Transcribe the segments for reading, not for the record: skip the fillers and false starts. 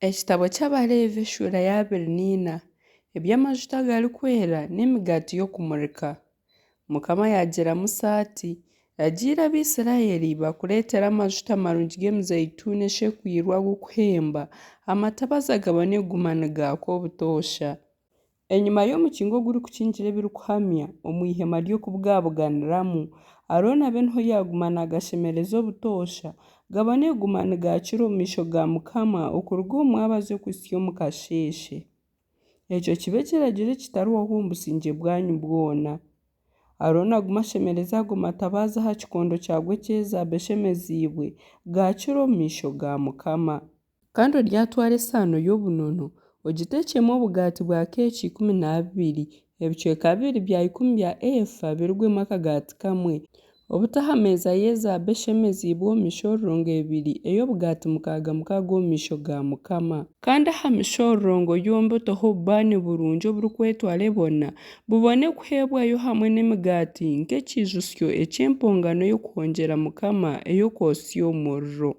Ekitabo ky'Abaleevi eshuura ya 24. Eby'amajuta agarikwera n'emigaati y'okumurika. Mukama yaagira Musa ati, Ragiira Abaisiraeli bakureetere amajuta marungi g'emizeituuni eshekwirwe ag'okuhemba, amatabaaza gabone kuguma nigaaka obutoosha. Enyima y'omukingo ogurikukingira Ebirikuhamya, omu ihema ry'okubugabuganiramu, Arooni abe niho yaaguma naagashemereza obutoosha, gabone kuguma nigaakira omu maisho ga Mukama okuruga omu mwabazyo okuhitsya omu kasheeshe. Ekyo kibe ekiragiro ekitarihwaho omu busingye bwanyu bwona. Arooni agume ashemereze ago matabaaza aha kikondo kyago eky'ezaabu eshemeziibwe, gaakire omu maisho ga Mukama. Kandi oryatwara esaano y'obunono, ogiteekyemu obugaati bwa keeki 12, ebicweka bibiri bya ikumi bya eefa birugwemu akagaati kamwe, obute aha meeza y'ezaabu eshemeziibwe omu mishororongo ebiri ey'obugaati mukaaga mukaaga omu maisho ga Mukama. Kandi aha mishororongo yombi oteho obubaani burungi oburikwetwa lebona, bubone kuheebwayo hamwe n'emigaati nk'ekiijutsyo eky'empongano ey'okuhongyera Mukama ey'okwotsya omu muriro.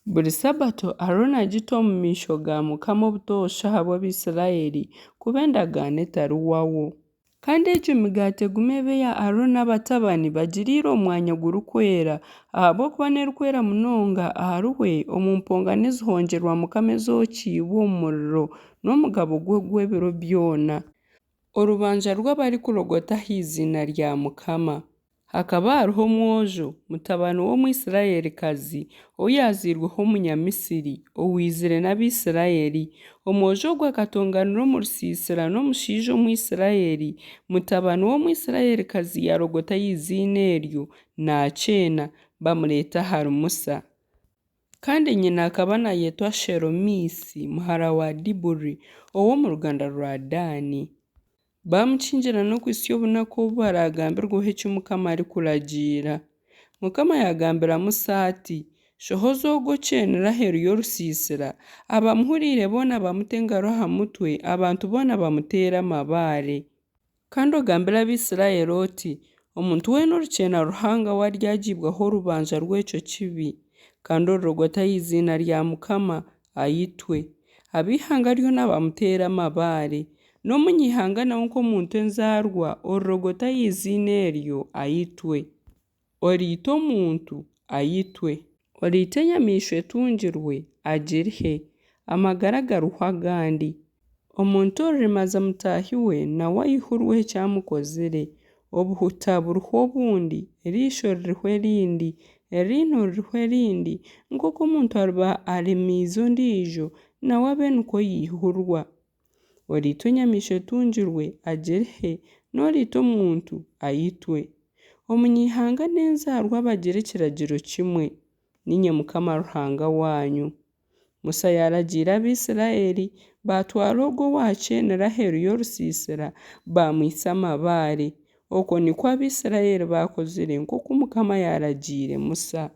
Buri Sabato Arooni agite omu maisho ga Mukama obutoosha ahabw'Abaisiraeli, kuba endagaano etarihwaho. Kandi egyo migaati egume ebe eya Arooni n'abatabani, bagiriire omu Mwanya Gurikwera, ahabw'okuba n'erikwera munonga ahariwe omu mpongano ezihongyerwa Mukama ezookiibwe omu muriro, n'omugabo gwe ogw'ebiro byona. Orubanja rw'abarikurogota aha iziina rya Mukama. Hakaba hariho omwojo, mutabani w'Omuisiraelikazi, ou yaazairweho Omunyamisiri, owaizire n'Abaisiraeli. Omwojo ogwo akatonganira omu rusiisira n'omushaija Omuisiraeli, mutabani w'Omuisiraelikazi yaarogota aha iziina eryo, naakyeena, baamureeta ahari Musa. Kandi nyina akaba naayetwa Shelomiisi muhara wa Diburi, ow'omu ruganda rwa Daani. Baamukingirana okuhitsya obunaku obu baraagambirweho eki Mukama arikuragiira. Mukama yaagambira Musa ati, Shohoza ogwo okyeenire aheeru y'orusiisira, abamuhuriire boona bamute engaro aha mutwe, abantu boona bamuteere amabaare. Kandi ogambire Abaisiraeli oti, Omuntu weena orikyeena Ruhanga we aryagiibwaho orubanja rw'ekyo kibi, kandi orirogota aha iziina rya Mukama, aitwe. Ab'eihanga ryona bamuteere amabaare. N'omunyaihanga nawe nk'omuntu enzaarwa orirogota aha iziina eryo, aitwe. Oriita omuntu, aitwe. Oriita enyamaishwa etungirwe, agirihe. Amagara garihwe agandi. Omuntu oririmaza mutaahi we, nawe aihurweho eki amukozire. Obuhuta burihwe obundi, eriisho ririhwe erindi, eriino ririhwe erindi, nk'oku omuntu ariba aremiize ondiijo, nawe abe nikwo yaihurwa. Oriita enyamaishwa etungirwe, agirihe, n'oriita omuntu, aitwe. Omunyaihanga n'enzaarwa bagire ekiragiro kimwe. Niinye Mukama Ruhanga waanyu. Musa yaaragiira Abaisiraeli, baatwara ogwo owaakyeenire aheeru y'orusiisira, baamwitsa amabaare. Okwo nikwo Abaisiraeli baakozire nk'oku Mukama yaaragiire Musa.